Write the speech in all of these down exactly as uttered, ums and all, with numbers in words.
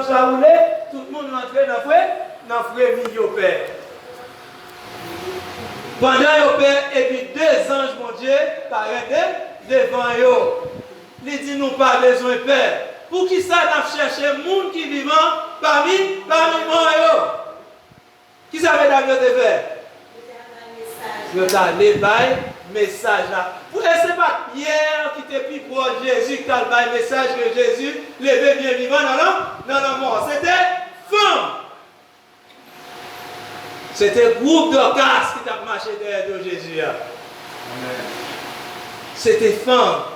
Sa woule, tout moun rantre nan fre, nan fremi yo pè. Pandan yo pè, epi de zanj Bondye parèt de, devan yo. Li di, "Nou pa bezwen pè. Poukisa n ap chèche moun ki vivan pami, pami mò yo?" Kisa medam yo te fè? Yo t ale bay mesaj la. Pou, e se pa t Pyè ki te pi pwòch Jezi ki t al bay mesaj ke Jezi leve byen vivan nan lan-, nan lanmò. Se te fanm. Se te gwoup Dòkas ki t ap mache dèyè do Jezi a. Se te fanm.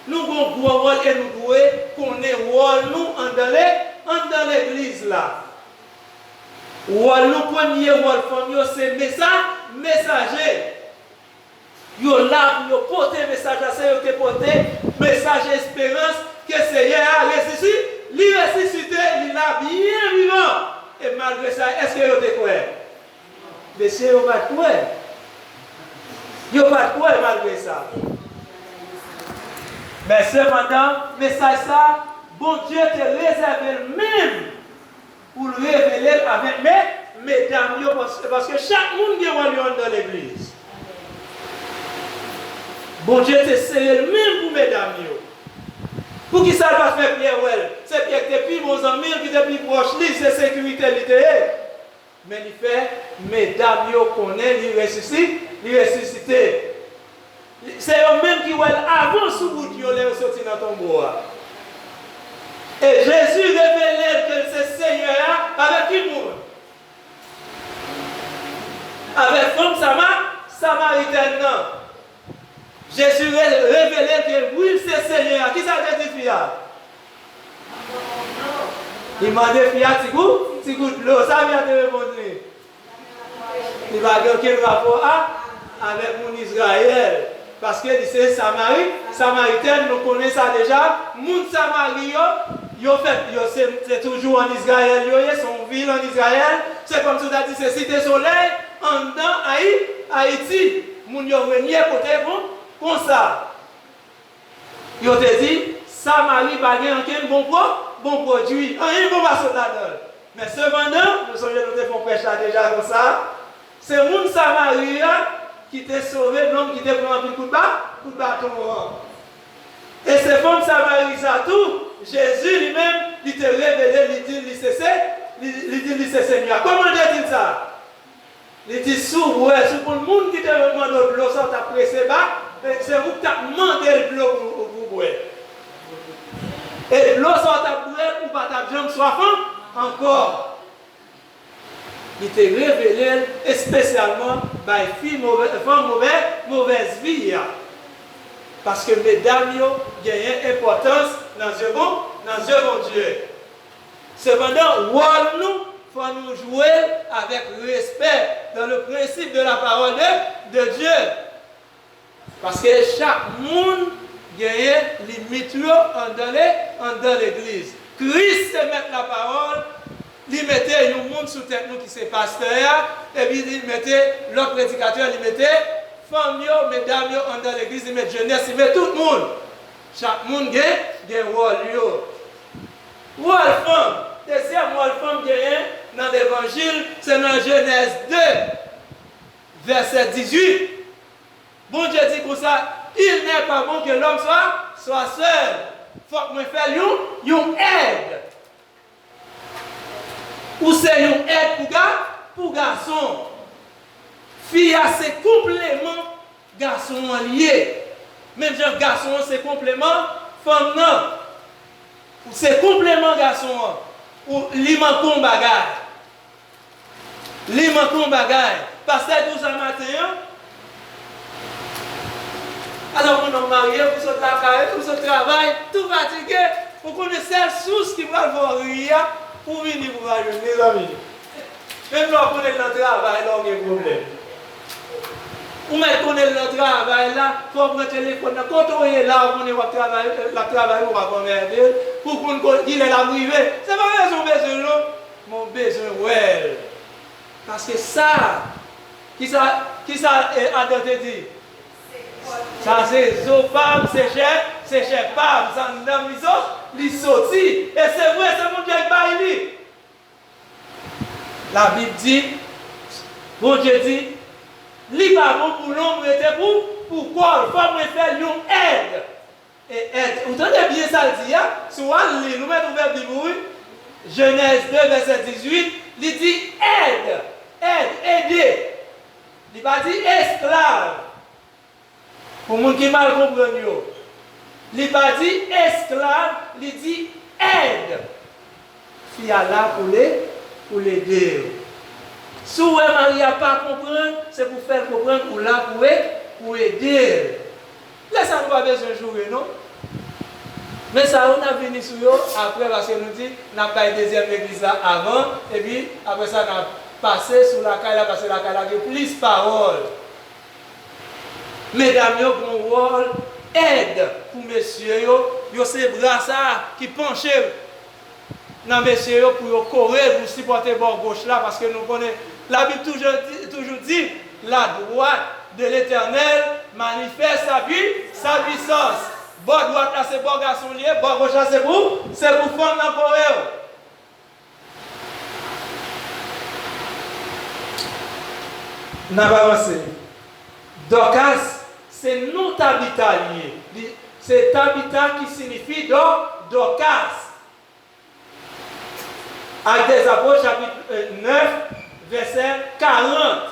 Nou gen yon gwo wòl e nou dwe konnen wòl nou anndan le-, anndan legliz la. Wòl nou, premye wòl fanm yo, se mesa-, mesaje. Yo la pou yo pote mesaj la, se yo ki te pote mesaj esperans ke Seyè a resisi-, li resisite, li la byen vivan. E malgre sa, èske yo te kwè? Mesye, yo pa t kwè. Yo pa t kwè malgre sa. Men sepandan, mesaj sa, Bondye te rezève l menm pou l revele l avèk me-, medam yo, pas-, paske chak moun gen wòl yo anndan legliz. Bondye te sere l menm pou medam yo. Poukisa l pa t fè Pyè wè l? Se Pyè ki te pi bon zanmi l, ki te pi pwòch li, se sekirite li te ye. Men li fè medam yo konnen li resisi-, li resisite. Se yo menm ki wè l avan sou wout yo lè yo soti nan tonbo a. E Jezi revele l ke l se Seyè a avèk ki moun? Avèk fanm Sama-, Samaritèn nan. Jezi re-, revele l ke wi, l se Seyè a. Kisa l te di fi a? Li mande fi a ti gout, ti gout dlo. Sa fi a te reponn li? Li pa gen okenn rapò a, avèk moun Izrayèl. Paske li se Samari, Samaritèn, nou konnen sa deja. Moun Samari yo, yo fèt, yo se, se toujou ann Izrayèl yo ye, se yon vil ann Izrayèl. Se kòmsi w ta di se Site Solèy, anndan Ayi-, Ayiti. Moun yo renye kote kon, konsa. Yo te di, Samari pa gen ankenn bon pwo-, bon pwodui. Anyen bon pa sot ladan l. Men sepandan, nou sonje nou te fè yon prèch la deja konsa, se moun Samari a ki te sove nonm ki te pran anpil kout ba-, kout baton an. E se fanm Samari sa tou, Jezi li menm, li te revele, li di li se, se, li, li di li se Senyè a. Kòman l te di l sa? Li di, si w bwè, si w konn moun ki te mande w dlo sa, w t ap prese ba, e se ou k t ap mande l dlo pou, pou bwè. E dlo sa w t ap bwè, ou pa t ap janm swaf an-, ankò. Li te revele l espesyalman bay fi movè-, fanm movè-, movèz vi a. Paske medam yo genyen enpòtans nan zye Bon-, nan zye Bondye. Sepandan, wòl nou, fò nou jwe l avèk respè, dans le principe de la parole de, de Dieu. Paske chak moun genyen limit yo anndan le-, anndan legliz. Kris se mèt lapawòl, li mete yon moun sou tèt nou ki se pastè a, epi li mete lòt predikatè, li mete fanm yo, medam yo anndan legliz, li met jenès, li met tout moun. Chak moun gen, gen wòl yo. Wòl fanm, dezyèm wòl fanm genyen nan levanjil, se nan Jenèz de, vèsè dizuit. Bondye di konsa, il n'est pas bon que l'homme soit, soit seul. Fòk mwen fè l yon, yon èd. Ou se yon èd pou ga-, pou gason. Fi a se konpleman gason an li ye. Menm jan gason an se konpleman fanm nan. Ou se konpleman gason an. Ou, li manke yon bagay. Li manke yon bagay. Pastè di w sa maten an. Alò, yon nonm marye, ou sot lakay, ou sot travay, tou fatige, ou konnen sèl sous ki pral fè w ri a, ou vini pou w pa jwenn, mezanmi. Menm lè w konnen l nan travay la, w gen pwoblèm. Ou mèt konnen l nan travay la, fò w pran telefòn nan. Kote w ye la, ou konnen w ap travay, l ap travay, ou ap anmède l, pou w konn ko-, kilè l ap rive. Se pa rezon w bezwen l non, men w bezwen wè l. Paske sa, kisa, kisa, eh, Adan te di? Sa se zo pa m, se chè, se chè pa m. Sa anndan m li so-, li soti. E se vre, se Bondye ki bay li. Labib di, Bondye di, li pa bon pou lonm rete pou, pou kò l. Fò mwen fè l yon èd. E èd, ou tande byen sa l di a? Si w al li l, ou mèt ouvè Bib ou, wi. Jenèz de, vèsè dizuit, li di èd, èd, ede. Li pa di esklav. Pou moun ki mal konprann yo, li pa di esklav, li di èd. Fi a la pou l, pou l ede w. Si w wè mari a pa konprann, se pou fè l konprann ou la pou e-, pou ede l. Lè sa a nou pa bezwen joure non. Men sa yo n ap vini sou yo apre, paske nou di n ap bay dezyèm legliz la avan, epi apre sa n ap pase sou lakay la, paske lakay la gen plis pawòl. Medam yo gen yon wòl èd pou mesye yo, yo se bra sa a ki panche nan mesye yo pou yo kore l, pou sipòte bò goch la, paske nou konnen Labib toujou di, toujou di, la droite de l'Éternel manifeste sa pui-, sa puissance. Bò dwat la se bò gason l ye, bò goch la se pou, se pou fanm nan kore w. N ap avanse. Dòkas, se non Tabita li ye. Li, se Tabita ki siyifi Dò-, Dòkas. Actes des Apôtres, chapit, euh, nèf, vèsè karant.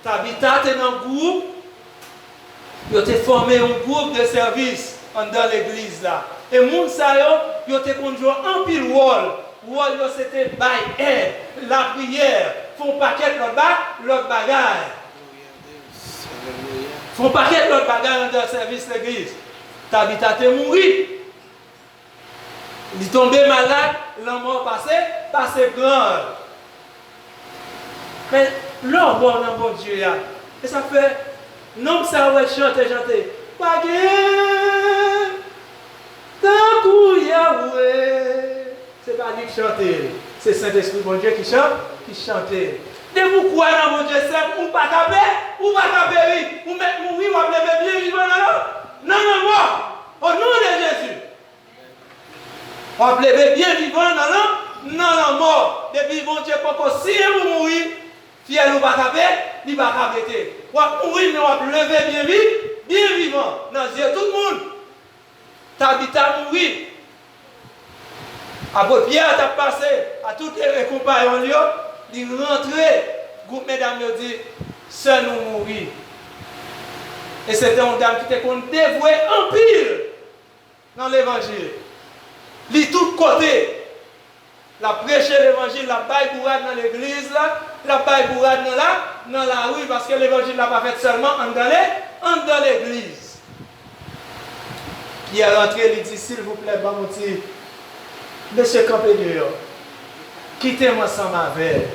Tabita te nan gwoup, yo te fòme yon gwoup de sèvis anndan legliz la. E moun sa yo, yo te konn jwe anpil wòl. Wòl yo se te bay èd, lapriyè, fè yon pakèt lòt ba-, lòt bagay. Fè yon pakèt lòt bagay anndan sèvis legliz. Tabita te mouri. Li tonbe malad, lanmò pase, pase pran l. Men, lè w wè w nan Bondye a, e sa k fè nonm sa a wè chante, chante, pa gen tankou Yahweh. Se pa li k chante l, se Sentespri Bondye ki chan-, ki chante l. Depi w kwè nan Bondye, sè m, ou pa ka pe-, ou pa ka peri, ou mèt mouri, w ap leve byen vivan nan lan-, nan lanmò. O non de Jezi. W ap leve byen vivan nan lan-, nan lanmò. Depi Bondye poko siyen pou mouri, fyèl ou pa ka pe-, li pa ka pete. W ap mouri, men w ap leve byen vi-, byen vivan nan zye tout moun. Tabita mouri. Apot Pyè t ap pase a tout e konpayon l yo, li rantre, gwoup medam yo di, sè nou mouri. E se te yon dam ki te konn devwe anpil nan levanjil. Li tout kote. L ap preche levanjil, l ap bay bourad nan legliz la, l ap bay bourad nan la, nan lari, paske levanjil la pa fèt sèlman anndan le-, anndan legliz. Pyè rantre, li di, silvouplè, ban m yon ti, mesye kanpe deyò. Kite m ansanm avè l.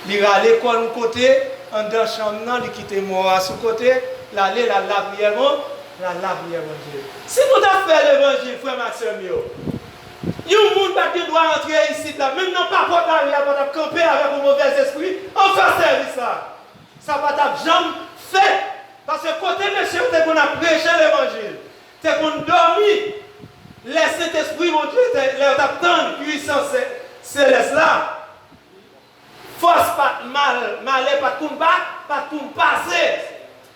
Li rale kò l yon kote, anndan chanm nan, li kite mò a sou kote, l ale, l al lapriyè Bon-, l al lapriyè Bondye. Si nou t ap fè levanjil, frè m ak sè m yo, yon moun pa t gen dwa antre isit la, menm nan papòt lari a, pa t ap kanpe avèk yon movèzespri anfas sèvis la. Sa pa t ap janm fèt. Paske kote mesye yo te konn ap preche levanjil, te konn dòmi, lè Sentespri Bondye te, lè yo t ap tann pwisans se-, selès la, fòs pa t mal, malè pa t konn pa, pa t konn pase.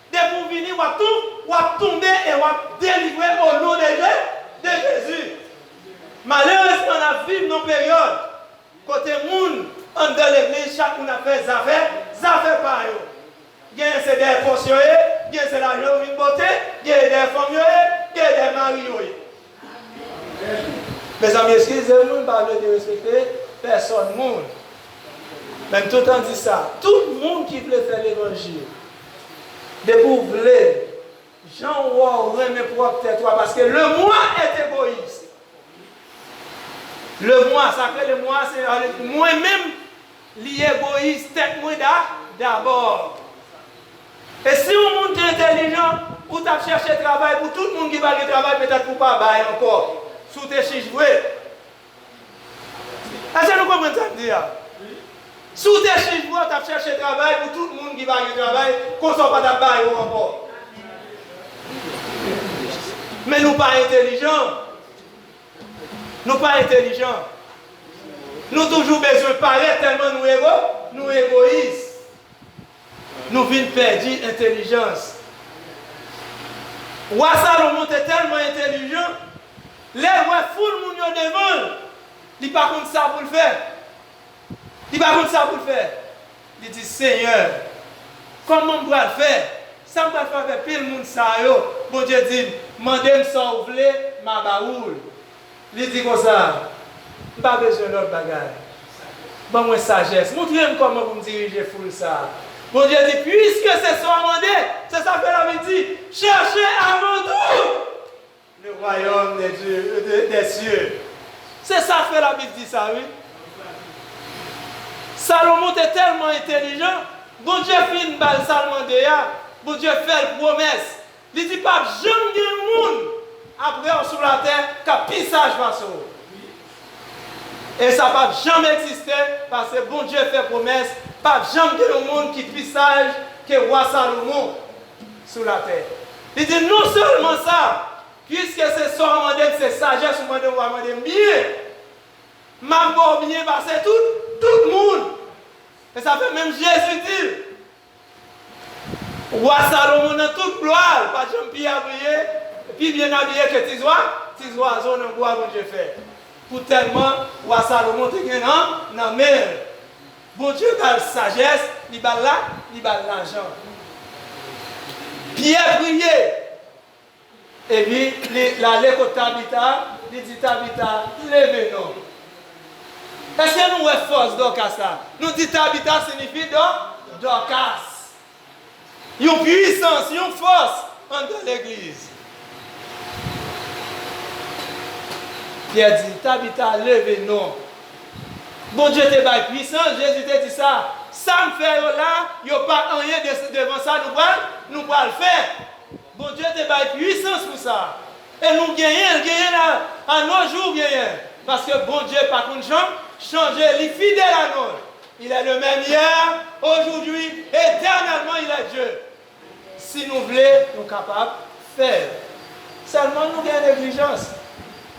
Depi w vini, w ap tou, w ap tonbe e w ap delivre o non de Je-, de Jezi. Malerezman, n ap viv nan peryòd kote moun anndan legliz, chak moun ap fè zafè, zafè pa yo. Genyen se dèyè pòs yo ye, genyen se lajan yo vin pote, genyen dèyè fanm yo ye, genyen dèyè mari yo ye. Mezanmi, eskize m, wi, m pa vle derespekte pèsòn moun. Men m tout an di sa, tout moun ki vle fè levanjil, depi w vle, jan w wè w renmen pwòp tèt ou a, paske le moi est égoïste. Le moi, sa k rele moi, se mwen menm, li egoyis, tèt mwen da-, dabò. E si yon moun te entèlijan, ou t ap chèche travay pou tout moun ki pa gen travay, petèt pou w pa bay ankò, si w te chich vre. Èske nou konprann sa m di a? Si w te chich vre, w t ap chèche travay pou tout moun ki pa gen travay, konsa w pa t ap ba yo ankò. Men nou pa entèlijan. Nou pa entèlijan. Nou toujou bezwen parèt tèlman nou ego, nou egoyis. Nou vin pèdi entèlijans. Wa Salomon te tèlman entèlijan, lè l wè foul moun yo devan l, li pa konn sa pou l fè. Li pa konn sa pou l fè. Li di, Senyè, kòman m pral fè? Sa m pral fè avèk pil moun sa yo? Bondye di m, mande m sa w vle, m a ba ou l. Li di konsa, m pa bezwen lòt bagay. Ban mwen sajès. Montre m kòman pou m dirije foul sa a. Bondye di, piske se sa w mande, se sa fè Labib di, cherchez avant tout le royaume des dieux, de- des cieux. Se sa fè Labib di sa, wi. Salomon te tèlman entèlijan, Bondye fin ba l sa l mande a, Bondye fè l pwomès. Li di, p ap janm gen yon moun apre w sou latè k ap pi saj pase w. E sa p ap janm egziste, paske Bondye fè pwomès, p ap janm gen yon moun ki pi saj ke wa Salomon sou latè. Li di, non sèlman sa, piske se sa w mande m, se sajès ou mande m, w a mande m byen. M ap ba w byen pase tout, tout moun. E sa fè menm Jezi di l, wa Salomon nan tout glwa l pa t janm pi abiye, pi byen abiye ke ti zwa, ti zwazo nan bwa Bondye fè. Pou tèlman wa Salomon te gen nan, nan men l. Bondye ba l sajès, li ba l la, li ba l lajan. Pyè priye. Epi, li, l ale kot Tabita, li di, Tabita, leve non. Èske nou wè fòs Dòkas la? Nou di Tabita siyifi Dò, Dòkas. Yon pwisans, yon fòs anndan legliz. Pyè di, Tabita, leve non. Bondye te bay pwisans, Jezi te di sa, sa m fè yo la, yo pa anyen de- devan sa nou pral, nou pral fè. Bondye te bay pwisans pou sa. E nou genyen l, genyen l a, a nos jours genyen. Paske Bondye pa konn janm chanje, li fidèl a non l. Il est le même hier, aujourd'hui, éternellement, il est Dieu. Si nou vle, nou kapab fè l. Sèlman nou gen neglijans.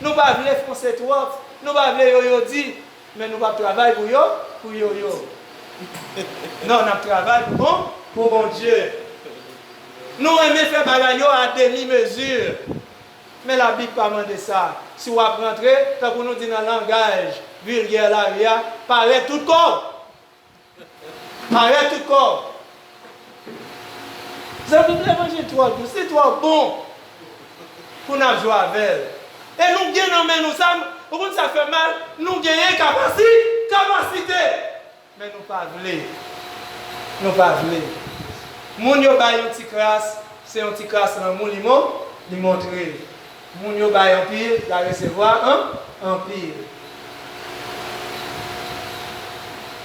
Nou pa vle fonse twòp, nou pa vle yoyo di. Men nou p ap travay pou yo, pou yo, yo. Non, n ap travay pou bon, pou Bondye. Nou renmen fè bagay yo a demi mezi. Men Labib pa mande sa. Si w ap rantre, tankou nou di nan langaj vilgè lari a, parèt tout kò w. Parèt tout kò w. Zanmi m, levanjil twò dous, li twò bon pou n ap jwe avè l. E nou gen nan men nou sa, ou konn sa k fè mal, nou genyen kapasi, kapasite. Men nou pa vle. Nou pa vle. Moun yo bay yon ti kras, se yon ti kras lanmou li mon, li montre. Moun yo bay anpil, y a resevwa an, anpil.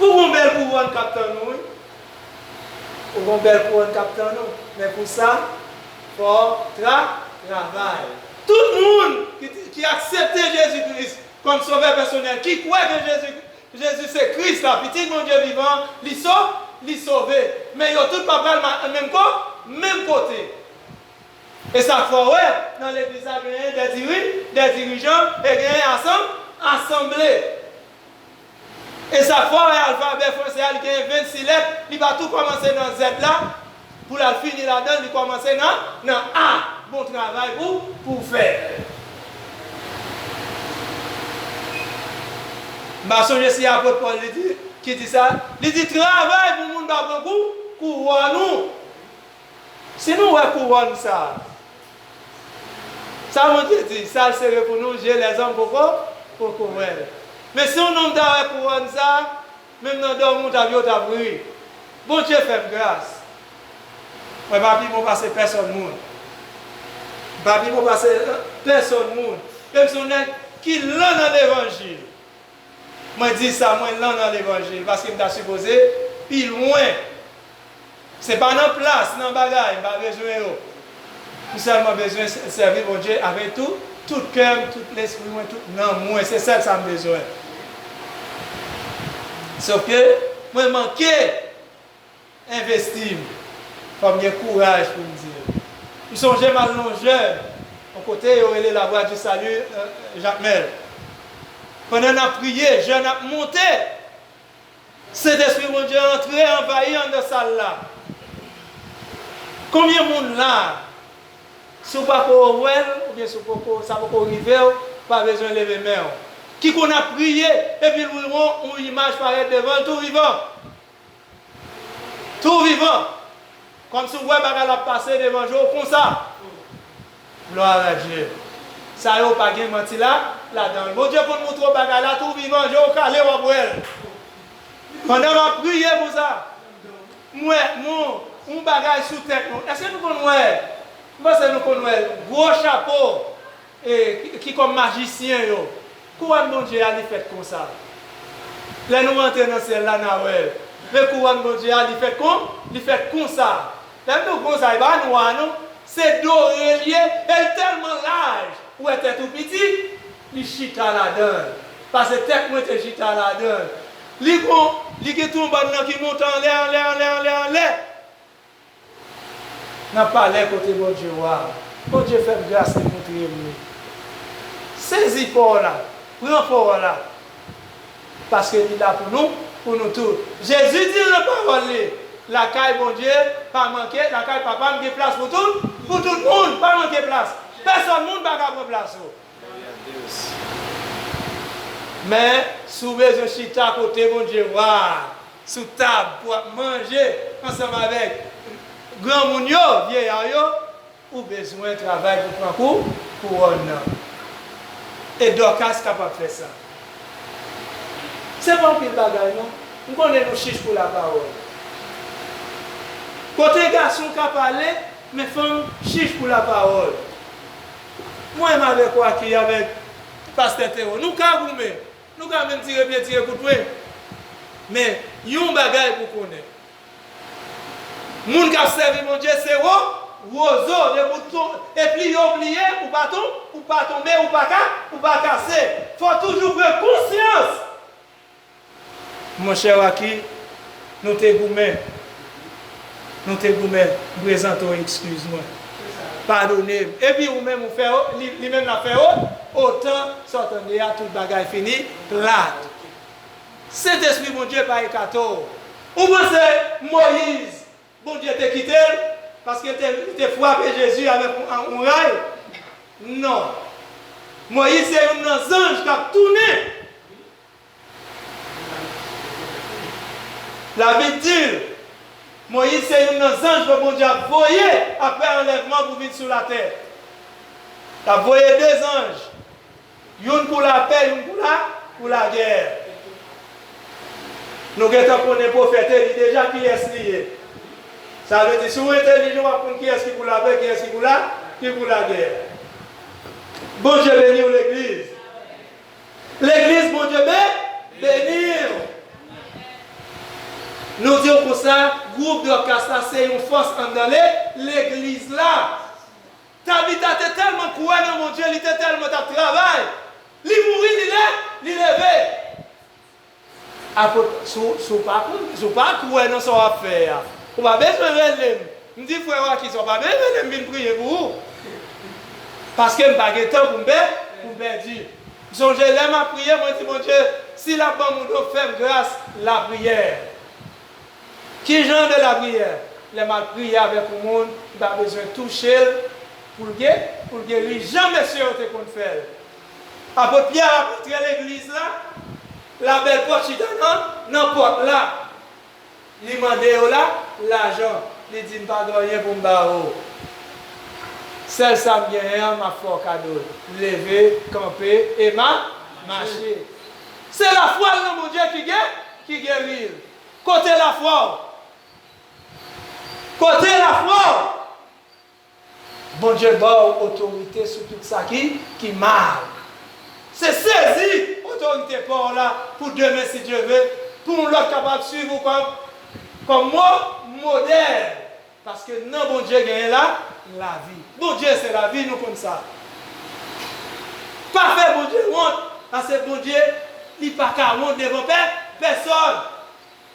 Ou gon bèl kouwòn k ap tann ou, wi. Ou gon bèl kouwòn k ap tann ou. Men pou sa, fò w tra, travay. Tout moun ki, ki aksepte Jezi Kris kòm Sovè pèsonèl, ki kwè ke Jezi, Jezi se Kris la, Pitit Bondye vivan, li so, li sove. Men yo tout pa pral ma- menm ko, menm kote. E sa k fè w wè, nan legliz la genyen de diri, de dirijan, e genyen asanm, asanble. E sa k fè w wè alfabè fransè a, li genyen vennsis lèt, li pa tou kòmanse nan zèd la, pou l al fini ladan l, li kòmanse nan, nan A. Bon travay pou, pou w fè. M pa sonje si apot Pòl li di, ki di sa, li di, travay pou moun pa pran kou, kouwòn ou. Si nou wè kouwòn sa, sa Bondye di, sa l sere pou nou, je lèzòm poko, poko wè l. Men si yon nonm ta wè kouwòn sa, menm nan dòmi w t ap, yo t ap ri. Bondye fè m gras. Mwen pa pi bon pase pèsòn moun. M pa pi bon pase pèsòn moun. E m se yon nèg ki lan nan levanjil. Mwen di sa, mwen lan nan levanjil, paske m ta sipoze pi lwen. Se pa nan plas, nan bagay, m pa bezwen yo. M sèlman bezwen sèvi Bondye avèk tou, tout kè m, tout lespri mwen, tout nanm mwen. Se sèl sa m bezwen. Sòf ke mwen manke envesti m. Fò m gen kouraj pou m di l. M sonje m al nan yon jèn, yon kote yo rele La Voie du Salut, euh, Jakmèl. Pandan n ap priye, jèn ap monte. Sentespri Bondye antre, anvayi anndan sal la. Konbyen moun la, si w pako wè l, oubyen si w poko, sa poko rive w, pa bezwen leve men w, ki konn ap priye, epi l wè yon, yon imaj parèt devan l tou vivan? Tou vivan. Kòmsi w wè bagay la ap pase devan je w konsa. Gloire à Dieu. Sa yo pa gen manti la, ladan l. Bondye konn moutre w bagay la tou vivan, je w kale w ap wè l. Pandan m ap priye pou sa, m wè yon, yon bagay sou tèt nou. Èske nou konn wè? M panse nou konn wè gwo chapo e, ki, ki kòm majisyen yo. Kouwòn Bondye a, li fèt konsa. Lè nou rantre nan syèl la, n a wè l. Men kouwòn Bondye a, li fèt kon, li fèt konsa. Lè m di w konsa, li pa nwa, non. Se dore l ye, e l tèlman laj, ou wè tèt ou piti, li chita ladan l. Pase tèt mwen te chita ladan l. Li gon, li gen tou yon bann nan ki monte anlè, anlè, anlè, anlè, anlè. Nan palè kote Bondye wa. Bondye fè m gras, li montre m li. Sezi pa w la, pran pa w la. Paske li la pou nou, pou nou tout. Jezi di l nan pawòl li, lakay Bondye pa manke, lakay Papa m gen plas pou tout, pou tout moun, pa manke plas. Pèsòn moun pa ka pran plas ou. Men, si w bezwen chita kote Bondye wa, sou tab pou w ap manje ansanm avèk granmoun yo, vyeya yo, ou bezwen travay pou pran kou, kouwòn nan. E Dòkas kapab fè sa. Se pa anpil bagay, non. M konnen nou chich pou lapawòl. Kote gason ka pale, men fanm chich pou lapawòl. Mwen menm avèk Waki, avèk pastè Tero, nou ka goumen. Nou ka menm tire pye, tire kout pwen. Men, yon bagay pou konnen. Moun k ap sèvi Bondye se wo, wozo, depi w ton-, e pliye w pliye, ou pa ton-, ou pa tonbe, ou pa ka, ou pa kase. Fò w toujou pran konsyans. Monchè Waki, nou te goumen. Nou te goumen. M prezante w ekskiz mwen. Padone m. Epi ou menm ou fè, li, li menm l ap fè, otan sa w tande a, tout bagay fini, plat. Sentespri Bondye pa ekate w. Ou panse Moyiz, Bondye te kite l paske l te, li te frape Jezi avèk yon, yon ray? Non. Moyiz se youn nan zanj k ap tounen. Labib di l, Moyiz se youn nan zanj ke Bondye ap voye apre anlèvman pou vin sou latè. L ap voye de zanj. Youn pou lapè, youn pou la, pou lagè. Nou gentan konnen pwofèt Eli deja kiyès li ye. Sa vle di, si w entèlijan, w ap konn kiyès ki pou lapè, kiyès ki pou la, ki pou lagè. Bondye beni w, legliz. Legliz, Bondye be-, beni w. Nou di w konsa, gwoup Dòkas la se yon fòs anndan le-, legliz la. Tabita te tèlman kwè nan Bondye, li te tèlman t ap travay. Li mouri, li le-, li leve. Apot, si w, si w pa konn, si w pa kwè nan sa w ap fè a, ou pa bezwen rele m. M di frè Waki sa, w pa bezwen rele m vin priye pou ou. Paske m pa gen tan pou m pè-, pou m pèdi. M sonje lè m ap priye, mwen di Bondye, si l ap ban m yon don, fè m gras lapriyè. Ki jan de lapriyè? Lè m al priye avèk yon moun, m pa bezwen touche l pou l ge-, pou l geri jan mesye yo te konn fè l. Apot Pyè ap antre legliz la, la bèl pòt chita nan, nan pòt la. Li mande yo la, lajan. Li di, "M pa gen anyen pou m ba ou. Sèl sa m genyen an, m ap fè w kado l. Leve, kanpe, e ma-, mache." Se lafwa l nan Bondye ki gen, ki geri l. Kote lafwa w? Kote lafwa w? Bondye ba w otorite sou tout sa ki, ki mal. Se sezi otorite pa w la pou demen, si Dye ve, pou yon lòt kapab swiv ou kòm, kòm mo-, modèl. Paske nan Bondye genyen la, lavi. Bondye se lavi, nou konn sa. Pa fè Bondye wont, paske Bondye, li pa ka wont devan pè-, pèsòn.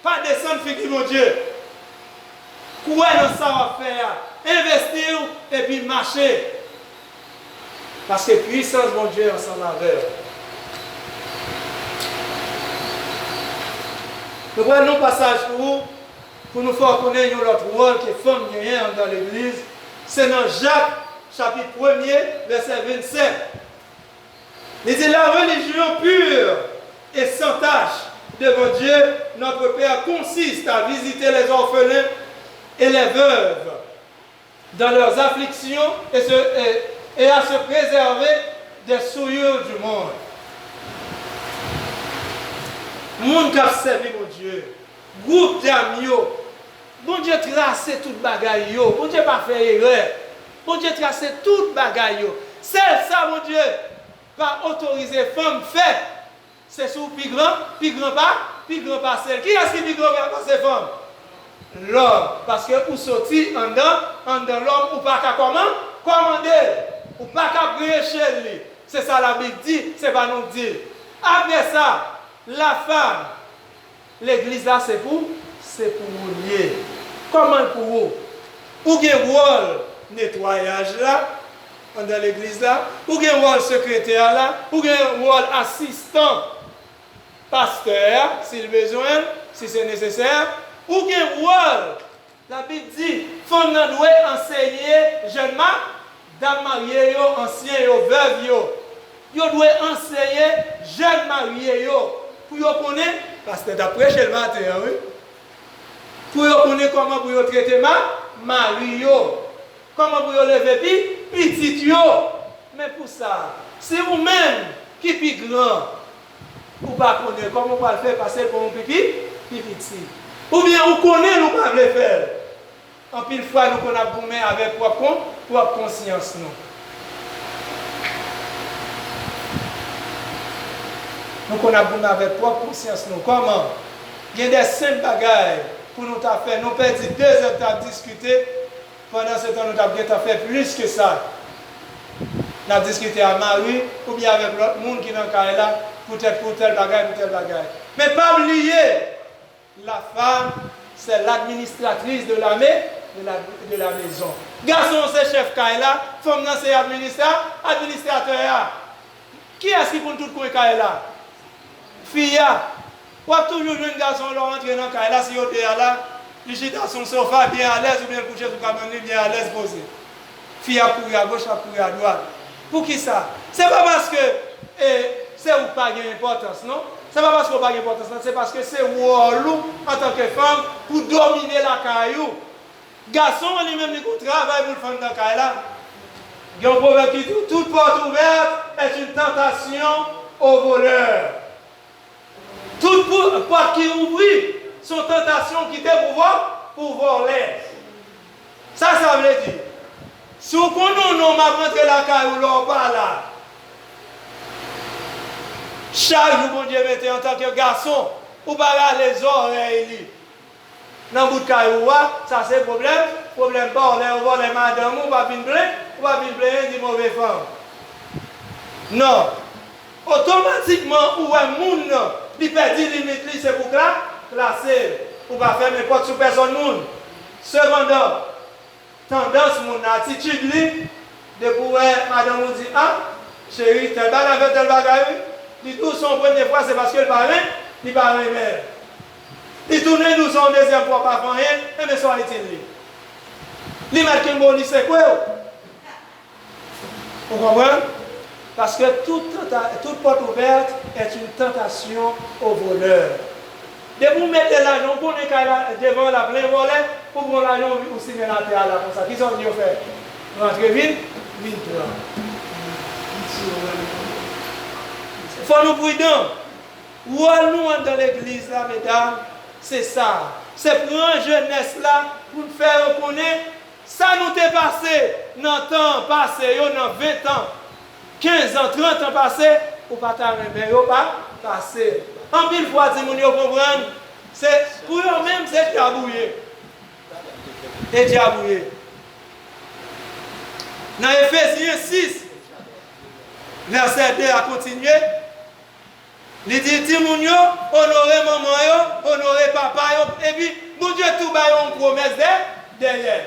Pa desann figi Bondye. Kwè nan sa w ap fè a. Envesti w epi mache. Paske pwisans Bondye ansanm avè w. Nou pral li yon pasaj pou ou, pou nou fè w konnen yon lòt wòl ke fanm genyen anndan legliz. Se nan Jak, chapit premye, vèsè vennsenk. Li di, la religion pure et sans tache devant Dieu, notre Père, consiste à visiter les orphelins et les veuves dans leurs afflictions et, se, et, et à se préserver des souillures du monde. Moun k ap sèvi Bondye, gwoup dam yo, Bondye trase tout bagay yo. Bondye pa fè erè. Bondye trase tout bagay yo. Sèl sa Bondye pa otorize fanm fè, se si w pi gran, pi gran pa, pi gran pase l. Kiyès ki pi gran pa, pase fanm? Lòm. Paske ou soti anndan, anndan lòm, ou pa ka kòman? Kòmande l. Ou pa ka preche li. Se sa Labib di, se pa nou k di l. Apre sa, la femme, legliz la se pou, se pou ou l ye. Kòman l pou ou? Ou gen wòl netwayaj la, anndan legliz la, ou gen wòl sekretè la, ou gen wòl asistan pastè a, si l bezwen l, si se nesesè, ou gen wòl Labib di, fanm nan dwe anseye jèn ma, dam marye yo, ansyen yo, vèv yo. Yo dwe anseye jèn marye yo pou yo konnen, pastè t ap preche l maten an, wi. Pou yo konnen kòman pou yo trete ma, mari yo. Kòman pou yo leve pi, pitit yo. Men pou sa, si ou menm ki pi gran, ou pa konnen, kòman ou pral fè pase l pou yon pi, pi, pi piti? Oubyen ou konnen l, ou pa vle fè l. Anpil fwa, nou konn ap goumen avèk pwòp kon, pwòp konsyans nou. Nou konn ap goumen avèk pwòp konsyans nou. Kòman? Gen de senp bagay pou nou ta fè. Nou pèdi de zè t ap diskite. Pandan se tan, nou t ap gentan fè plis ke sa. N ap diskite a mari oubyen avèk lòt moun ki nan kay la, poutèt pou tèl bagay, pou tèl bagay. Men pa bliye, la femme, c'est l'administratrice de la mai-, de la, de la maison. Gason an se chèf kay la, fanm nan se administra-, administratè a. Kiyès ki konn tout kwen kay la? Fi a. W ap toujou jwenn gason lè w antre nan kay la, si yo de a la, li chita sou sofa, byen alèz, oubyen l kouche sou kabann li, byen alèz, poze. Fi ap kouri agoch, ap kouri adwat. Poukisa? Se pa paske, e, se ou k pa gen enpòtans, non. Se pa paske ou pa gen enpòtans, non. Se paske se wòl ou antanke fanm pou domine lakay ou. Gason an li menm, li gen yon travay pou l fè anndan kay la. Gen yon pwovèb ki di, toute porte ouverte est une tentation au voleur. Tout pou-, pòt ki ouvri, se yon tantasyon ou kite pou vò-, pou vòlè. Sa sa vle di? Si w konnen yon nonm ap rantre lakay ou lè w pa la, chak jou Bondye mete antanke gason, ou pa rale zòrèy li. Nan bout kay ou a, sa se pwoblèm, pwoblèm pa w. Lè yo vòlè madanm ou, ou pa vin plen-, ou pa vin plenyen, di move fanm. Non. Otomatikman, ou wè moun nan, li pèdi limit li, se pou kla-, klase l. Ou pa fèmen pòt sou pèsòn moun. Sepandan, tandans moun nan, atitid li, depi w wè madanm ou di, a, cheri, tèl bagay, fè tèl bagay, wi. Li di w se yon premye fwa, se paske l pa ren-, li pa renmen l. Li tounen di w se yon dezyèm fwa, w pa fè anyen, enben sa w itil li. Li mèt kenbe w, li sekwe w. Ou konprann? Paske tout tanta-, toute porte ouverte est une tentation au voleur. Depi w mete lajan, ou konnen kay la, devan l ap plen vòlè, ou pran lajan, ou, ou simen l atè a la konsa. Kisa w di yo fè? Rantre vin, vin pran. Fò nou pridan. Wòl nou anndan legliz la, medam, se sa. Se pran jenès la pou n fè yo konnen sa nou te pase nan tan pase yo, nan ven tan, kenz an, trant an pase, ou pa ta renmen yo pa pase. Anpil fwa, timoun yo konprann, se, pou yo menm, se dyab ou ye. E dyab ou ye. Nan Efezyen sis, vèsè de a kontinye, li di, timoun yo, onore manman yo, onore papa yo, epi Bondye tou ba yo yon pwomès dè-, dèyè.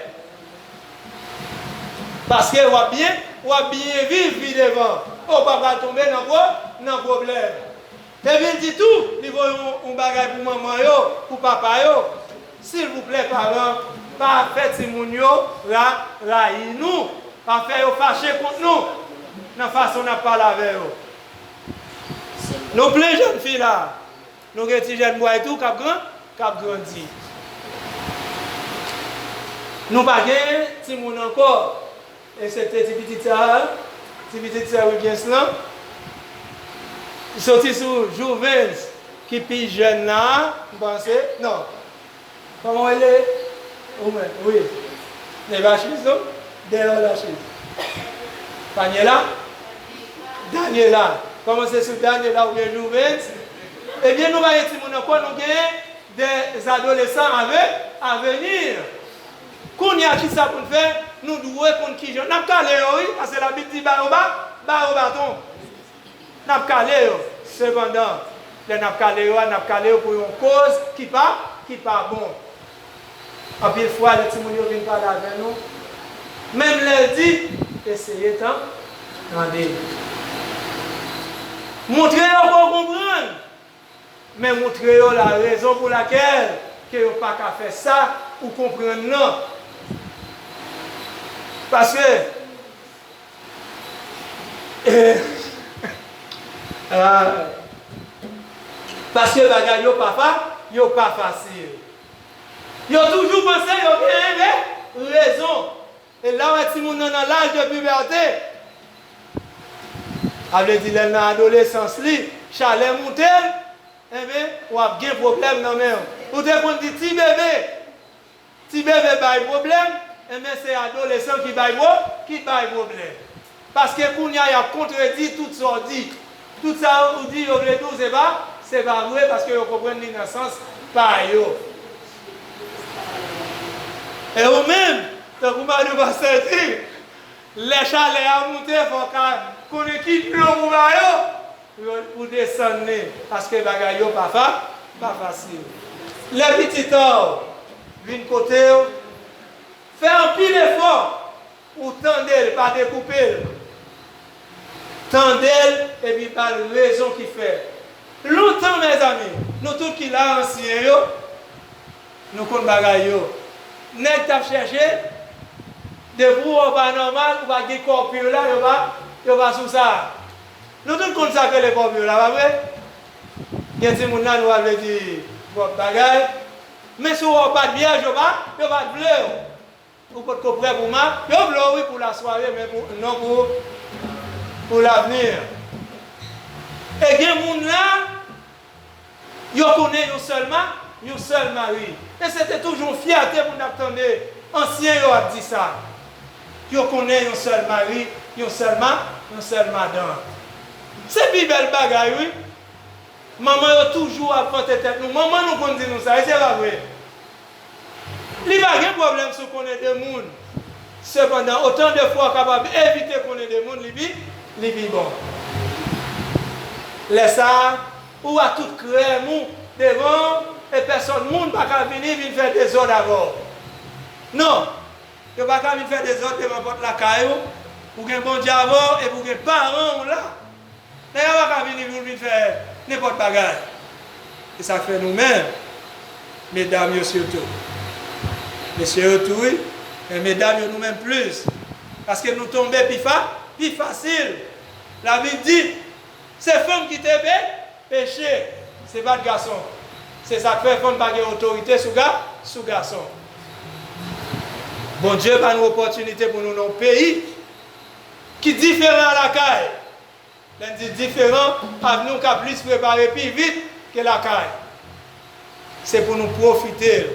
Paske w ap byen, w ap byen viv pi devan. Ou pa pral tonbe nan gwo, nan pwoblèm. Epi l di tou, li voye yon, yon bagay pou manman yo, pou papa yo. Silvouplè, paran, pa fè timoun yo ra, rayi nou. Pa fè yo fache kont nou nan fason n ap pale avè yo. Nou plen jèn fi la. Nou gen ti jèn bway tou k ap gran, k ap grandi. Nou pa gen timoun ankò. Eksepte ti pitit sa a, ti pitit sè Wilgens lan. Soti sou Jouvens ki pi jèn la, m panse. Non. Kòman w rele? Ou menm, wi. Nèg Lachiz, non? Dèyè Lachiz. Daniela? Daniela. Kòmanse sou Daniela oubyen Jouvens. Ebyen, nou pa gen timoun ankò, nou gen des adolescents à ve-, à venir. Kounye a, kisa pou n fè? Nou dwe konn kijan. N ap kale yo, wi, paske Labib di, ba yo ba, ba yo baton. N ap kale yo. Sepandan, lè n ap kale yo a, n ap kale yo pou yon koz ki pa, ki pa bon. Anpil fwa, lè timoun yo vin pale avè nou, menm lè l di, eseye tan, tande. Montre yo ke w konprann. Men montre yo la rezon pou lakèl ke yo pa ka fè sa ou konprann nan. Paske, eh, ah, paske bagay yo pa fa, yo pa fasil. Yo toujou panse yo gen re-, rezon. E la w wè timoun nan nan laj de pibète, sa vle di lè l nan adolesans li, chalè moute l, enben, w ap gen pwoblèm nan men w. Ou te konn di ti bebe, ti bebe bay pwoblèm, enben, se adolesan ki bay pwo-, ki bay pwoblèm. Paske kounye a, y ap kontredi tout sa w di. Tout sa ou di, yo vle di w, se pa, se pa vre, paske yo konprann li nan sans pa yo. E ou menm, tankou madanm pastè di, lè chalè a moute, fò w ka konnen ki dlo pou ba yo, pou, pou desann li, paske bagay yo pa fa, pa fasil. Lè pitit an vin kote w, fè anpil efò. Ou tande l, pa dekoupe l. Tande l, epi ba l rezon ki fè. Lontan, mezanmi, nou tout ki la, ansyen yo, nou konn bagay yo. Nèg t ap chèche, depi w wè w pa nòmal, ou pa gen kòpir la, yo pa, yo pa sou sa. Nou tout konn sa k rele kòpir la, pa vre? Gen timoun la, nou pa vle di twòp bagay. Men si w wè w pa t vyèj, yo pa, yo pa t vle w. Ou potko prè pou ma-, yo vle w wi pou lasware, men pou, non pou, pou lavni. E gen moun la, yo konnen yon sèl ma-, yon sèl mari. E se te toujou yon fyète pou n ap tande ansyen yo ap di sa. Yo konnen yon sèl mari, yon sèl ma-, yon sèl madanm. Se pi bèl bagay, wi. Manman yo toujou ap vante tèt nou. Manman nou konn di nou sa, e se pa vre? Li pa gen pwoblèm si w konnen de moun. Sepandan, otan de fwa w kapab evite konnen de moun, li pi, li pi bon. Lè sa a, ou a tout krèm ou devan w, e pèsòn moun pa ka vini, vin fè dezòd avè w. Non, yo pa ka vin fè dezòd devan pòt lakay ou. Ou gen Bondye avè w, epi ou gen paran w la. Nèg la pa ka vini pou l vin fè nenpòt bagay. E sa k fè nou menm, medam yo sitou. Mesye yo tou, wi, men medam yo nou menm plis. Paske nou tonbe pi fa-, pi fasil. Labib di, se fanm ki te pe-, peche, se pa t gason. Se sa k fè fanm pa gen otorite sou ga-, sou gason. Bondye ba nou opòtinite pou nou nan yon peyi ki diferan a lakay. Lè n di diferan, avni w ka plis prepare pi vit ke lakay. Se pou nou pwofite l.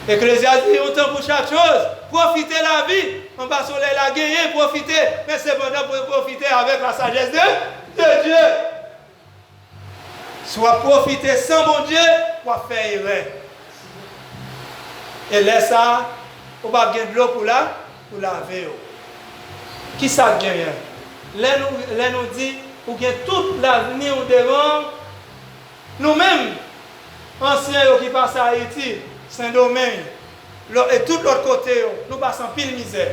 Eklezyas di, yon tan pou chak choz, pwofite lavi anba solèy la, genyen, pwofite, men sepandan pou pwofite avèk la sajès de, de Dye. Si w ap pwofite san Bondye, w ap fè erè. E lè sa a, ou p ap gen dlo pou la, pou lave w. Kisa k genyen? Lè nou, lè nou di ou gen tout lavni w devan w, nou menm, ansyen yo ki pase Ayiti, Sendomeng, lò-, e tout lòt kote yo, nou pase anpil mizè.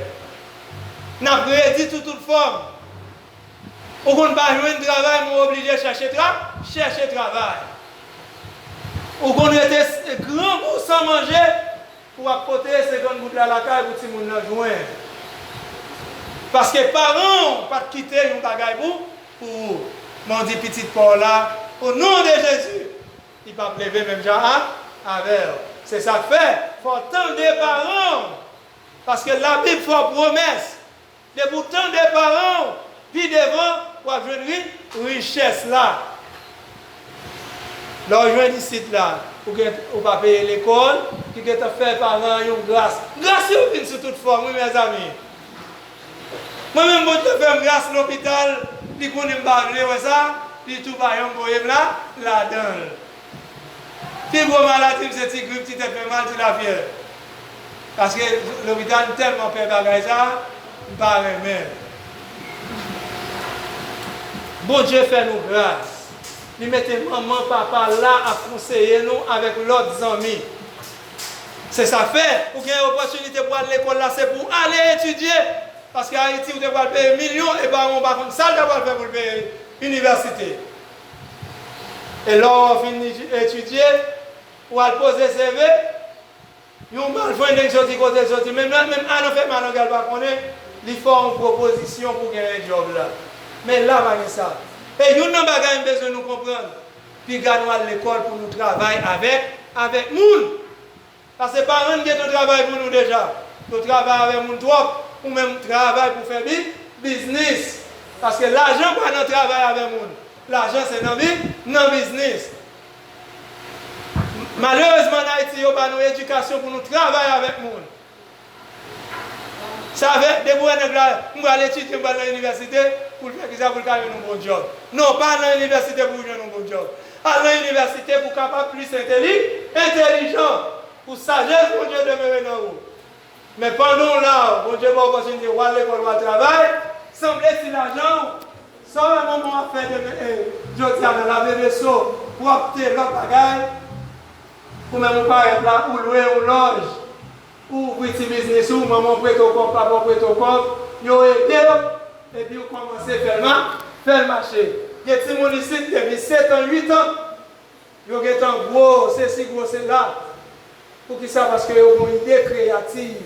N ap redi sou tout fòm. Ou konn pa jwenn travay, men w oblije chèche tra-, chèche travay. Ou konn rete s-, grangou san manje, pou w ap pote senkant goud la lakay pou timoun nan jwenn. Paske paran w pa t kite yon bagay pou, pou ou. Men w di pitit pa w la, o non de Jezi, li p ap leve menm jan a, avè w. Se sa k fè, fò w tande paran w. Paske Labib fè w pwomès. Depi w tande paran w, pi devan, w ap jwenn ri-, richès la. Lè w jwenn isit la, ou gen, ou pa peye lekòl, ki gentan fè paran an yon gras. Gras yo vin sou tout fòm, wi, mezanmi. Mwen menm, Bondye fè m gras lopital, li konnen m pa vle wè sa, li tou pa janm voye m la, ladan l. Pi gwo maladi m se ti grip, ti tèt fè mal, ti lafyèv. Paske lopital, m tèlman pè bagay sa, m pa renmen l. Bondye fè nou gras. Li mete manman, papa la ap konseye nou avèk lòt zanmi. Se sa fè, ou gen opòtinite pou al lekòl la, se pou w ale etidye. Paske Ayiti, ou te pral peye milyon, e paran w pa konn sa l ta pral fè pou l peye inivèsite. E lè w fin etidye, ou al poze seve, yon malfrendeng soti kote l soti, menm lè l menm a nan fè malanga l pa konnen, li fè w yon pwopozisyon pou genyen djòb la. Men la pa gen sa. E youn nan bagay m bezwen nou konprann, piga nou al lekòl pou nou travay avèk, avèk moun. Paske paran n gen yon travay pou nou deja. Yo travay avè moun twòp, ou menm travay pou fè bi-, biznis. Paske lajan pa nan travay avè moun. Lajan se nan bi-, nan biznis. Malerezman, ann Ayiti, yo ba nou edikasyon pou nou travay avèk moun. Sa fè, depi w wè nèg la, m pral etidye, m pral nan inivèsite, pou l fè kisa, pou l ka jwenn yon bon djòb. Non, pa al nan inivèsite pou w jwenn yon bon djòb. Al nan inivèsite pou w kapab plis enteli-, entèlijan. Pou sajès Bondye demere nan ou. Men pandan w la, Bondye ba w opòtinite, w al lekòl, w al travay, sanble ti lajan w, sa w wè manman w ap fè demen, e, jodi a nan lave veso, pwòpte, lòt bagay, ou menm ou parèt la, ou lwe yon lòj, ou ouvri ti biznis ou, manman w prete w kòb, papa w prete w kòb, yo ede w, epi w kòmanse fè l ma-, fè l mache. Gen timoun isit depi sèt an, uit an, yo gentan gwo, sesi gwo sela. Poukisa? Paske yo gen yon ide kreyativ.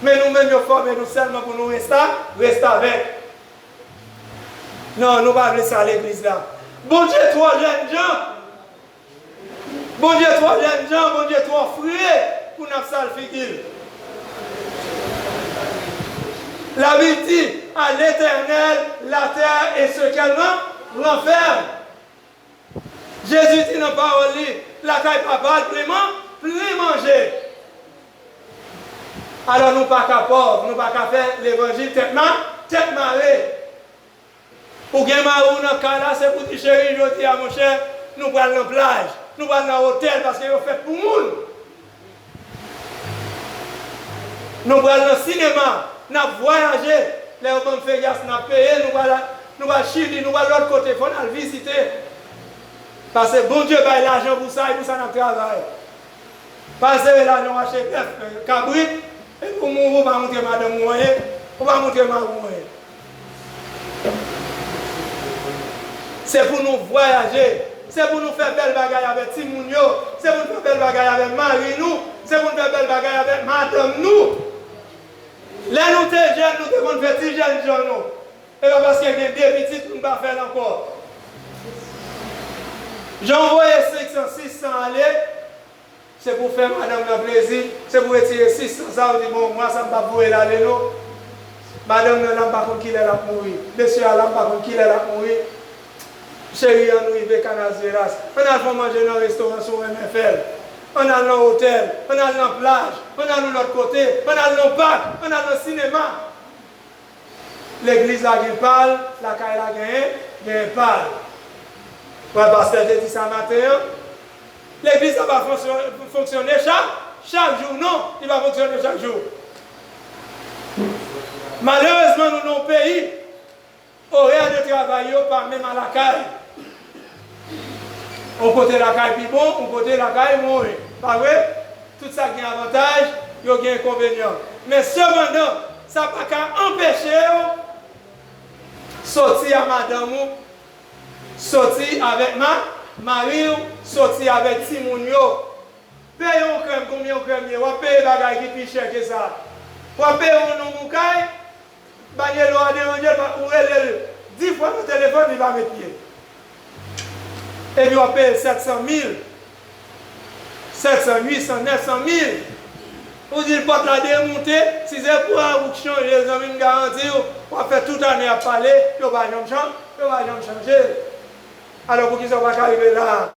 Men nou menm, yo fòme nou sèlman pou nou resta-, restavèk. Non, nou pa vle sa legliz la. Bondye twò jènjan. Bondye twò jènjan, Bondye twò fre pou n ap sal figi l. Labib di, à l'Éternel, la terre et ce qu'elle ren-, renferme. Jezi di nan pawòl li, lakay Papa l plen man-, plen manje. Alò, nou pa ka pòv, nou pa ka fè levanjil tèt ma-, tèt mare. Ou gen mari w nan kay la, se pou di, cheri, jodi a, monchè, nou pral nan plaj, nou pral nan otèl, paske yo fèt pou moun. Nou pral nan sinema, n ap vwayaje. Lè yo ban m Vegas, n ap peye, nou pral, nou pral Chili, nou pral lòt kote, fò n al vizite. Paske Bondye bay lajan pou sa, e pou sa n ap travay. Pa sere lajan w achte bèf, kabrit, epi w mouri, ou pa montre madanm ou anyen, ou pa montre mari w anyen. Se pou nou vwayaje, se pou nou fè bèl bagay avèk timoun yo, se pou nou fè bèl bagay avèk mari nou, se pou nou fè bèl bagay avèk madanm nou. Lè nou te jèn, nou te konn fè ti jènjan nou. E pa paske gen de pitit pou n pa fè l ankò. Jan w voye senk san, sis san ale, se pou fè madanm nan plezi, se pou retire sis san sa, ou di, bon, mwa sa m p ap voye l ale non. Madanm nan la, m pa konn kilè l ap mouri. Mesye a la, m pa konn kilè l ap mouri. Cheri, ann rive Canasveras. Ann al fè yon manje nan restoran si w renmen fè l. Ann al nan otèl, ann al nan plaj, ann al yon lòt kote, ann al nan pak, ann al nan sinema. Legliz la gen pa l, lakay la genyen, genyen pa l. Frè pastè te di sa maten an. Legliz la pa fonksyon-, fonksyone chak, chak jou, non, li pa fonksyone chak jou. Malerezman, nou nan yon peyi, orè de travay yo pa menm a lakay. Yon kote lakay pi bon, yon kote lakay mwen. Pa vre? Tout sa gen avantaj, yo gen enkonvenyan. Men sepandan, sa pa ka anpeche w, Soti a madanm ou, soti avèk ma, mari w, soti avèk timoun yo. Peye yon krèm, konbyen yon krèm ye? W ap peye bagay ki pi chè ke sa. W ap peye yon nonm ou kay, banyelo a deranje l, ou rele l dis fwa nan telefòn, li pa met pye. Epi w ap peye l sèt san mil, sèt san, uit san, nèf san mil. Ou di l pòt la demoute, si se pou a ou k chanje, zanmi m garanti w, w ap fè tout ane ap pale, yo pa janm chan-, yo pa janm chanje l. Alò poukisa w pa ka rive la a?